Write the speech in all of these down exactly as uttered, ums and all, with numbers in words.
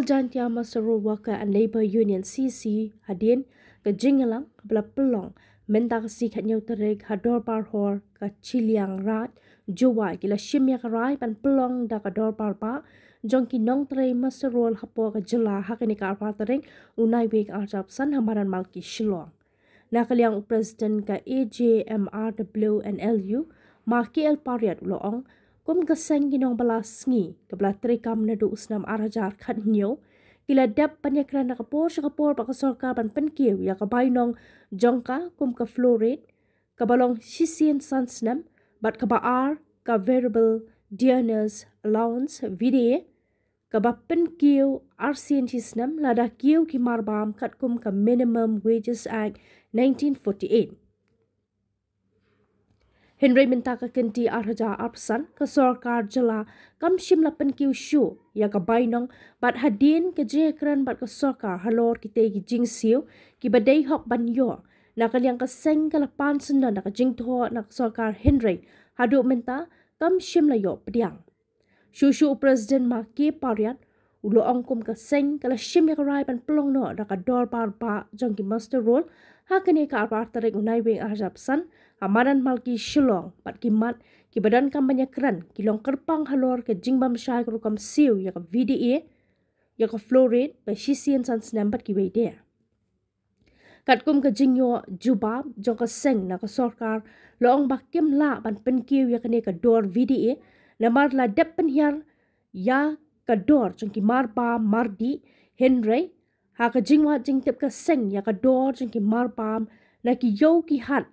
Jaintia Muster Roll Worker and Labour Union, C C, hadien ka jingïalang kaba la pynlong mynta ka sngi khathynñiew tarik ha Dorbar Hall ka Chilliangraij, Jowai, ki la shim ïa ka rai ban pynlong da ka Dorbar Bah jong ki nongtrei muster roll hapoh ka jylla ha kane ka arphew tarik u Naiwieng arhajar arphew san ha Madan Malki, Shillong. Na ka liang u President ka A J M R W and L U, Ma K L Pariat, u la ong, kum ka seng ki nongbylla sngi kaba la treikam naduh u snem arhajar khathynñiew, ki la dep ban ïakren na ka por sha ka por bad ka sorkar ban pynkiew ïa ka bainong jong ka kum ka floor rate, kaba long shisien san snem, bad kaba ar ka variable dearness allowance, V D A, kaba pynkiew arsien shi snem lada kiew ki marbam katkum ka Minimum Wages Act nineteen forty-eight. Hynrei mynta ka kynti arhajar arphew san, ka sorkar jylla kam shym la pynkiew shuh ïa ka bainong, bad hadien ka jingïakren bad ka sorkar halor kitei ki jingsiew kiba dei hok ban ïoh, na ka liang ka seng ka la pan syndon da ka jingthoh na ka sorkar, hynrei haduh mynta kam shym la ïoh pdiang. Shuh shuh u President Ma K Pariat u la ong kum ka seng ka la shim ïa ka rai ban pynlong noh da ka Dorbar Bah jong ki muster roll ha kane ka arphew tarik u Naiwieng arhajar arphew san ha Madan Malki, Shillong, bad ki mat kiba donkam ban ïakren ki long kyrpang halor ka jingbym shai ka rukom siew ïa ka V D A, ïa ka floor rate ba shisien san snem bad kiwei de. Katkum ka jingïoh jubab jong ka seng na ka sorkar, la ong ba kim lah ban pynkiew ïa kane ka dor V D A namar la dep pynhiar ïa ka dor jong ki marbam mardih, hynrei ha ka jingwad jingtip ka seng ïa ka dor jong ki marbam na ki ïew ki hat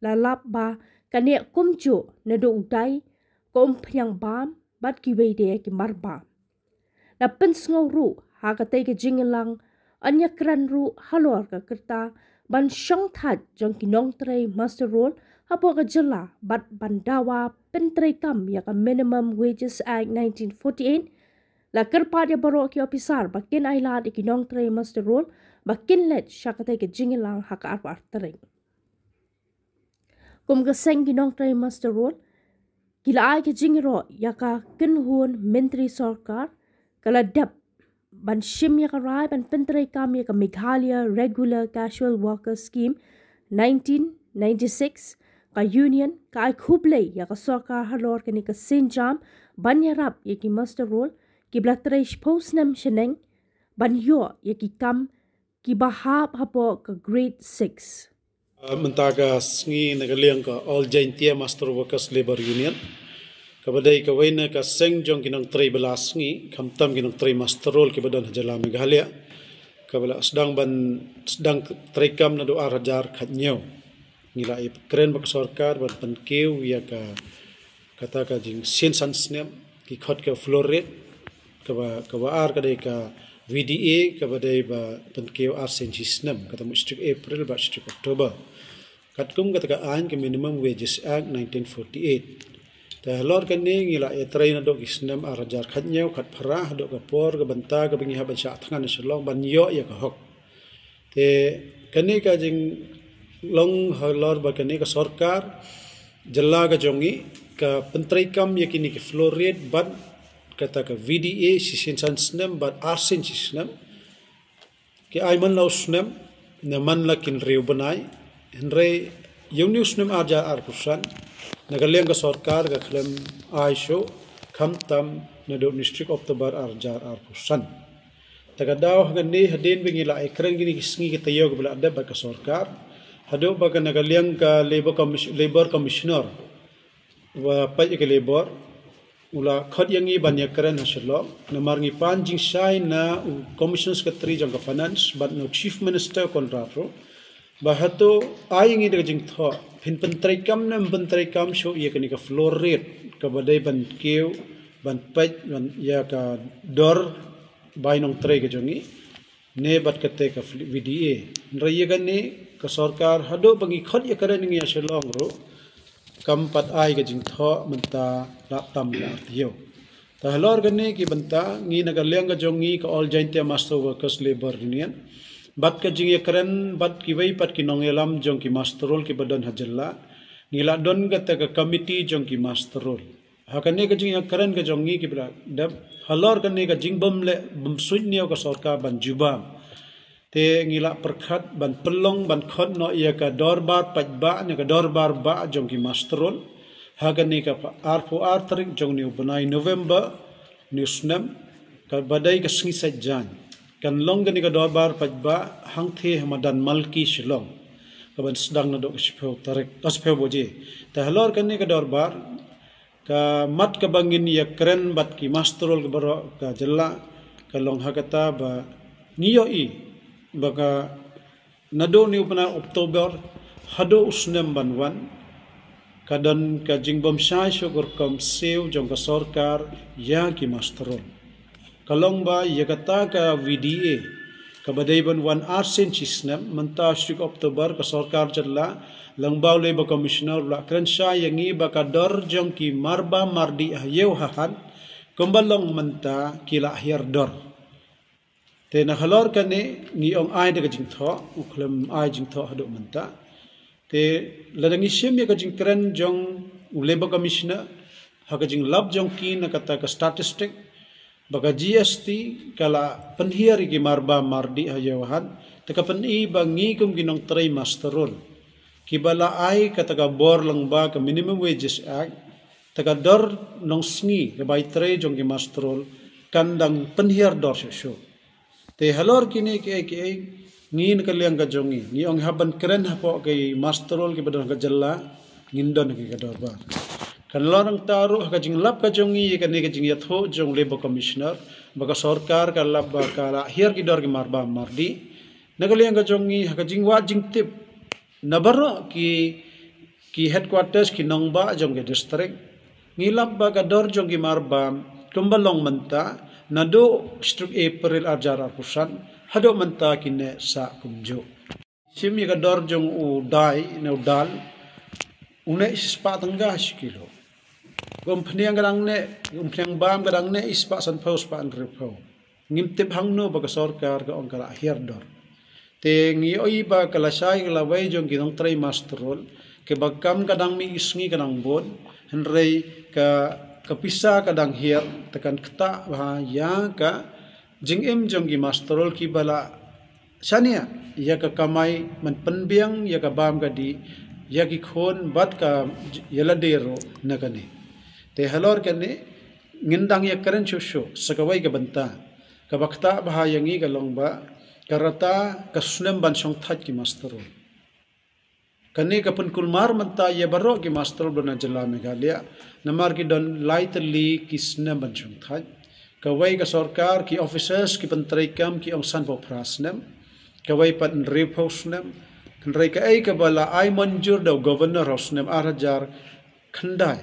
la lap ba ka neh kumjuh naduh u dai, ka umphniang bam bad kiwei de ki marbam. La pynsngew ruh ha katei ka jingïalang, yn ïakren ruh halor ka rta ban shongthait jong ki nongtrei muster roll hapoh ka jylla bad ban dawa pyntreikam ïa ka Minimum Wages Act nineteen forty-eight. La kyrpad ïa baroh ki ophisar ba kin ailad ïa ki nongtrei muster roll ba kin leit sha katei ka jingïalang ha ka arphew tarik. Kum ka seng ki nongtrei muster roll, ki la ai ka jingïaroh ïa ka kynhun myntri sorkar, ka la dep ban shim ïa ka rai ban pyntreikam ïa ka Meghalaya Regular Casual Worker Scheme nineteen ninety-six. Ka union ka ai khublei ïa ka sorkar halor kane ka sienjam ban ïarap ïa ki muster roll kiba la trei shiphew snem shaneng ban ïoh ïa ki kam kiba hap hapoh ka Grade six. Ah, mynta ka sngi na ka liang ka All Jaintia Muster Workers Labour Union, kaba dei kawei na ka seng jong ki nongtrei bylla sngi, khamtam ki nongtrei muster roll kiba don ha jylla Meghalaya, kaba la sdang ban sdang treikam naduh arhajar khathynñiew. Ngi la ïakren bad ka sorkar ban pynkiew ïa ka, kata ka jingsien san snem, ki khot ka floor rate, kaba, kaba ar ka dei ka V D A, kaba dei ba pynkiew arsien shi snem, kata mut shi tarik April bad shi tarik October. Katkum kata ka aiñ ka Minimum Wages Act nineteen forty-eight. Te halor kane ngi la ïatrei naduh ki snem arhajar khathynñiew, khatphra, haduh ka por ka bynta kaba ngi hap ban shah thngan na Shillong ban ïoh ïa ka hok. Te kane ka jinglong halor ba kane ka sorkar jylla ka jong ngi ka pyntreikam ïa kine ki floor rate bad kata ka V D A shisien san snem bad arsien shi snem. Ki ai man la u snem, ne man la ki hynriew bnai, hynrei ïa une u snem arhajar arphew san, na ka liang ka sorkar ka khlem ai shuh, khamtam naduh une u tarik October arhajar arphew san. Te ka daw ha kane hadien ba ngi la ïakren kine ki sngi ki taïew kiba la dep bad ka sorkar, haduh ba ka na ka liang ka Labour Commis-, Labour Commissioner ba peit ïa ka Labour, u la khot ïa ngi ban ïakren ha Shillong, namar ngi pan jingshai na u Commissioner Secretary jong ka Finance bad na u Chief Minister Conrad ruh, ba hato ai ngi da ka jingthoh, phin pyntreikam ne ym pyntreikam shuh ïa kane ka floor rate, kaba dei ban kiew, ban peit, ban ïa ka dor bai nongtrei ka jong ngi, ne bad kata ka fl-, V D A. Hynrei ïa kane ka sorkar haduh ba ngi khot ïakren ngi ha Shillong ruh, kam pat ai ka jingthoh mynta la tam ïa ar taïew. Te halor kane ki bynta ngi na ka liang ka jong ngi ka All Jaintia Muster Workers Labour Union, bad ka jingïakren bad kiwei pat ki nongïalam jong ki muster roll kiba don ha jylla, ngi la don kata ka committee jong ki muster roll. Ha kane ka jingïakren ka jong ngi ki ba la dep, halor kane ka jingbym leh bym suit ne ka sorkar ban jubab, te ngi la pyrkhat ban pynlong ban khot noh ïa ka dorbar paidbah ne ka dorbar bah jong ki master roll ha kane ka arphew ar tarik jong une u bnai November, une u snem, ka ba dei ka sngi Saitjaiñ. Kan long kane ka dorbar paidbah hangthie ha madan Malki Shillong, ka ban sdang naduh ka shiphew tarik, ka shiphew baje. Te halor kane ka dorbar, ka mat ka ba ngin ïakren bad ki master roll ka baroh ka jylla, ka long ha kata ba ngi ïohi ba ka naduh une u bnai October haduh u snem ban wan, ka don ka jingbym shai shuh ka rukom siew jong ka sorkar ïa ki master roll. Ka long ba ïa kata ka V D A, ka ba dei ban wan arsien shi snem, mynta shi October ka sorkar jylla lyngba u Labour Commissioner u la kren shai ïa ngi ba ka dor jong ki marbam mardih ha ïew ha hat, kumba long mynta ki la hiar dor. Te na halor kane ngi ong ai da ka jingthoh, u khlem ai jingthoh haduh mynta. Te lada ngi shim ïa ka jingkren jong u Labour Commissioner, ha ka jinglap jong ki na kata ka statistic, ba ka G S T ka la pynhiar ïa ki marbam mardih ha ïew ha hat, te ka pyni ba ngi kum ki nongtrei master roll, ki ba la ai kata ka bor lyngba ka Minimum Wages Act, te ka dor nongsngi ka bai trei jong ki master roll kan dang pynhiar dor shuh shuh. Te halor kine kiei kiei, ngi na ka liang ka jong ngi, ngi ong hap ban kren hapoh ki master roll ki ba don ha ka jylla, ngin don ha ki ka dorbar. Kan long nangta ruh ha ka jinglap ka jong ngi ïa kane ka jingïathuh jong u Labour Commissioner, ba ka sorkar ka lap ba ka la hiar ki dor ki marbam mardih. Na ka liang ka jong ngi, ha ka jingwad jingtip na baroh ki, ki headquarters, ki nongbah jong ki district, ngi lap ba ka dor jong ki marbam kumba long mynta, naduh shi tarik April ar hajar arphew san haduh mynta ki neh sah kumjuh. Shim ïa ka dor jong u dai ne u dal, u neh shispah tyngka shi kilo. Ka umphniang ka dang neh, ka umphniang bam ka dang neh shispah sanphew, shispah hynriewphew. Ngim tip hangno ba ka sorkar ka ong ka la hiar dor. Te ngi ïohi ba ka lashai ka lawei jong ki nongtrei master roll, ki ba kam ka dang mih ki sngi ka dang bun, hynrei ka, ka pisa ka dang hiar, te kan ktah bha ïa ka jingim jong ki master roll ki ba la shaniah ïa ka kamai ban pynbiang ïa ka bam ka dih ïa ki khun bad ka ïa lade ruh na kane. Te halor kane ngin dang ïakren shuh shuh sa kawei ka bynta ka ba ktah bha ïa ngi, ka long ba ka rta ka snem ban shongthait ki master roll. Kane ka pynkulmar mynta ïa baroh ki master roll ba na jylla Meghalaya, namar ki don lai tylli ki snem ban shongthait. Kawei ka sorkar, ki officers, ki pyntreikam ki ong sanphew phra snem, kawei pat hynriewphew snem. Hynrei kaei ka ba la ai mynjur da u governor ha u snem ar hajar khyndai,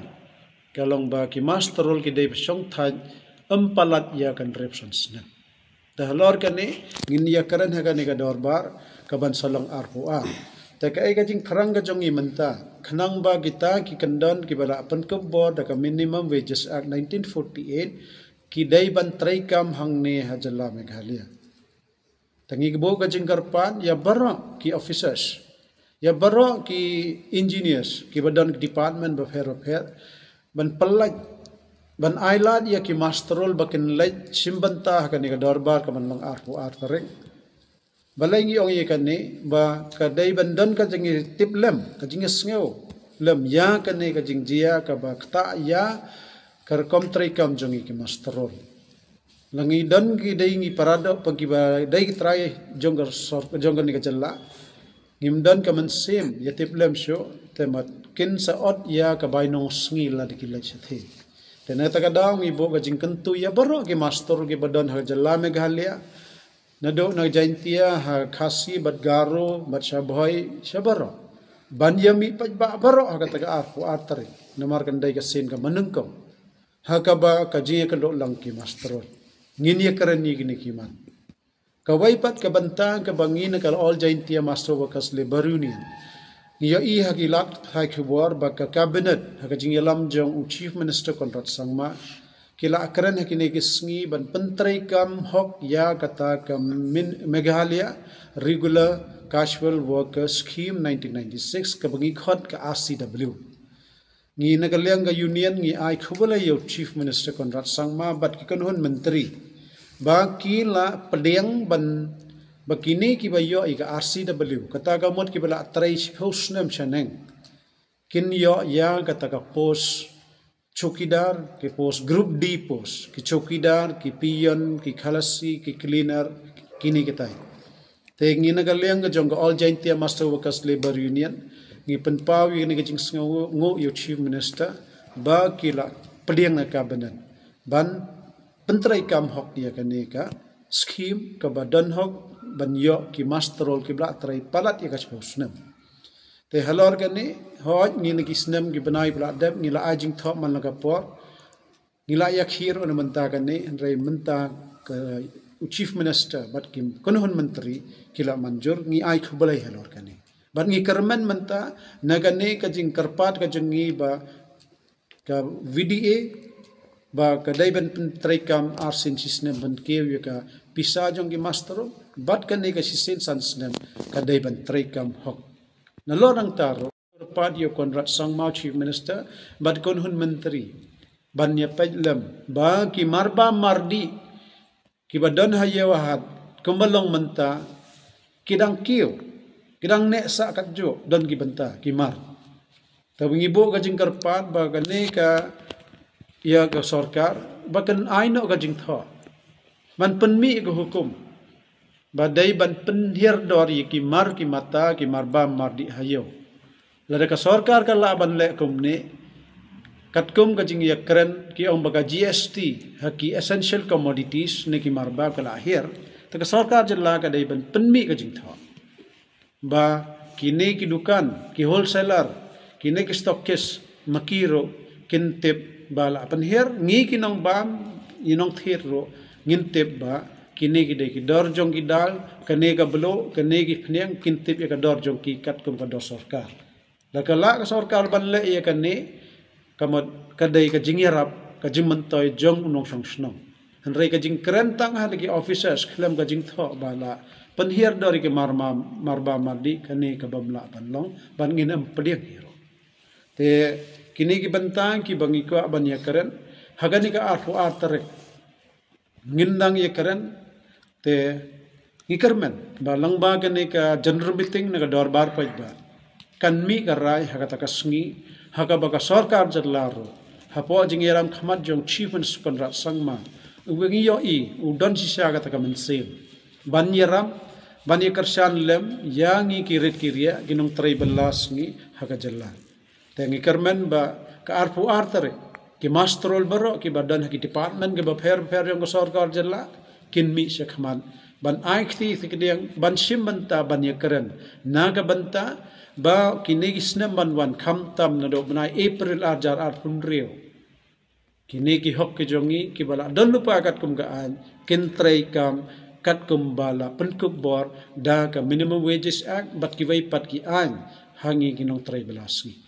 ka long ba ki master roll ki dei ban shongthait ym palat ïa ka hynriewphew san snem. Te halor kane ngin ïakren ha kane ka dorbar ka ban sa long arphew ar. Te kaei ka jingthrang ka jong ngi mynta, khnang ba kita ki kyndon ki ba la pynkup bor da ka Minimum Wages Act nineteen forty-eight, ki dei ban treikam hangne ha jylla Meghalaya. Te ngi buh ka jingkyrpad ïa baroh ki officers, ïa baroh ki engineers, ki ba don ki department bapher bapher, ban pyllait, ban ailad ïa ki master roll ba kin leit shim bynta ha kane ka dorbar ka ban long arphew ar tarik. Balei ngi ong ïa kane, ba ka dei ban don ka jingïatiplem, ka jingïasngew lem ïa kane ka jingjia ka ba ktah ïa ka rukom treikam jong ngi ki master roll. La ngi don ki dei ngi paradoh pa ki ba dei ki trai jong ka sor-, jong kane ka jylla. Ngim don ka mynsiem ïatiplem shuh, te mat kin sa ot ïa ka bai nongsngi lada ki leit shathie. Te na kata ka daw ngi buh ka jingkyntu ïa baroh ki master ki ba don ha jylla Meghalaya, naduh na Jaintia, ha Khasi bad Garo bad Shabhoi, sha baroh, ban ïa mih paidbah baroh ha kata ka arphew ar tarik, namar kan dei ka sien ka mynnyngkong ha ka ba ka jingïakynduh lang ki master roll. Ngin ïakren ïa kine ki mat. Kawei pat ka bynta ka ba ngi na ka All Jaintia Master Workers Labour Union ngi ïohi ha ki lad pathai khubor ba ka cabinet ha ka jingïalam jong u Chief Minister Conrad Sangma ki la kren ha kine ki sngi ban pyntreikam hok ïa kata ka Min-, Meghalaya Regular Casual Worker Scheme nineteen ninety-six, ka ba ngi khot ka R C W. Ngi na ka liang ka union ngi ai khublei ïa u Chief Minister Conrad Sangma bad ki kynhun myntri ba ki la pdiang ban ba kine kiba ïoh ïa ka R C W, kata ka mut kiba la trei shiphew snem shaneng, kin ïoh ïa kata ka post chowkidar, ki post group D post, ki chowkidar, ki peon, ki khalasi, ki cleaner, kine kitai. Te ngi na ka liang ka jong ka All Jaintia Master Workers Labour Union ngi pynpaw ïa kane ka jingsngewnguh ïa u Chief Minister ba ki la pdiang na ka bynta ban pyntreikam hok ïa kane ka skhim kaba don hok ban ïoh ki muster roll kiba la trei palat ïa ka shiphew snem. Te halor kane, hooid, ngi na ki snem ki bnai ba la dep ngi la ai jingthoh man la ka por, ngi la ïakhih ruh na mynta kane, hynrei mynta ka u Chief Minister bad ki kynhun myntri ki la mynjur, ngi ai khublei halor kane. Bad ngi kyrmen mynta na kane ka jingkyrpad ka jong ngi ba ka V D A ba ka dei ban pyntreikam ar sien shi snem ban kiew ïa ka pisa jong ki muster roll, bad kane ka shisien san snem ka dei ban treikam hok. Nalor nangta ruh, kyrpad ïa u Conrad Sangma, Chief Minister, bad kynhun myntri ban ïa peit lem ba ki marbam mardih kiba don ha Ïew Hat kumba long mynta ki dang kiew, ki dang neh sah katjuh, don ki bynta ki mar. Te ngi buh ka jingkyrpad ba kane ka ïa ka sorkar ba kan ai noh ka jingthoh ban pynmih ka hukum ba dei ban pynhiar dor ïa ki mar ki mata, ki marbam mardih ha Ïew. Lada ka sorkar ka lah ban leh kumne, katkum ka jingïakren ki ong ba ka G S T ha ki essential commodities ne ki marbam ka la hiar, te ka sorkar jylla ka dei ban pynmih ka jingthoh ba kine ki dukan, ki wholesaler, kine ki stockist ma ki ruh kin tip ba la pynhiar, ngi ki nongbam, ngi nongthied ruh ngin tip ba kine ki dei ki dor jong ki dal, kane ka bluh, kane ki phniang, kin tip ïa ka dor jong ki katkum ka dor sorkar. Lada ka lah ka sorkar ban leh ïa kane, ka mut ka dei ka jingïarap, ka jingmyntoi jong u nongshong shnong. Hynrei ka jingkren tang ha ki officers khlem ka jingthoh ba la pynhiar dor ïa ki marbam, marbam mardih, kane ka bym lah ban long, ban ngin ym pdiang hi ruh. Te kine ki bynta kiba ngi kwah ban ïakren ha kane ka arphew ar tarik. Ngin dang ïakren, te ngi kyrmen ba lyngba kane ka general meeting ne ka dorbar paidbah kan mih ka rai ha kata ka sngi, ha kaba ka sorkar jylla ruh, hapoh jingïalam khmat jong Chief Minister Conrad Sangma, uba ngi ïohi u don shisha kata ka mynsiem ban ïarap, ban ïakyrshan lem ïa ngi ki rit ki rieh, ki nongtrei bylla sngi ha ka jylla. Te ngi kyrmen ba ka arphew ar tarik, ki muster roll baroh kiba don ha ki department kiba pher pher jong ka sorkar jylla kin mih shakhmat ban ai kti kti kdiang, ban shim bynta, ban ïakren na ka bynta ba kine ki snem ban wan, khamtam naduh bnai April ar hajar arphew hynriew, kine ki hok ki jong ngi kiba la don lypa katkum ka aiñ kin treikam katkum ba la pynkup bor da ka Minimum Wages Act bad kiwei pat ki aiñ ha ngi ki nongtrei bylla sngi.